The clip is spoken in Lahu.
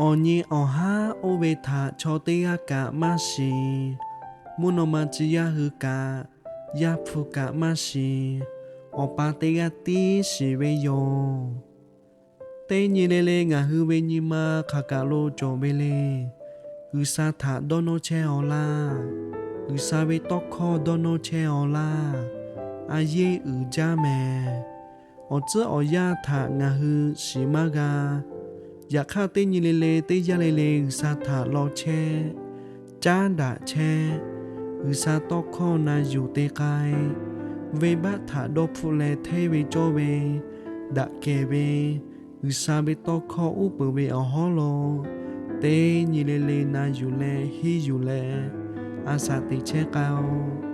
Awˬ nyi awˬ haˉ oˇ ve htaꞈ chaw teˇ g'aˇ kaꞈ maˇ shiˍ. Mvuhˇ naw ma tcuh yaˇ hui kaꞈ, Yaˇ hpu kaꞈ maˇ shiˍ. Awˬ pa teˇ g'aˇ tiˉ shiˍ ve yoˬ. Teˇ nyi le le ngaˬ hui ve nyi ma hk'aˬ kaꞈ lo cawˬ ve le. G'uiˬsha htaꞈ dawˇ nawˇ chehˇ-aw laˇ. G'uiˬsha ve tawˇ hkawˇ dawˇ nawˇ chehˇ-aw laˇ. A yeˇ uiˍ jaˇ mehˍ. Awˬ tcuhˉ awˬ yanˇ htaꞈ ngaˬ hui shiˍ maˇ g'a. Yaꞈ hk'aˇ teˇ nyi le le teˇ yanˇ le le G'uiˬsha htaꞈ law chehˇ, caˉ daꞈ chehˇ. G'uiˬsha tawˇ hkawˇ na yuˬ te k'ai. Venˇbaˆ htaꞈ dawˇ hpfuhˆ leh hteˇ ve cawˇ ve, daꞈ kehˬ ve, G'uiˬsha ve tawˇ hkawˇ uˉ peunˍ ve awˬ hawˉ lo, teˇ nyi le le na yuˬ leh hiˇ yuˬ leh, a shaꞈ teꞈ chehˇ k'ai-o.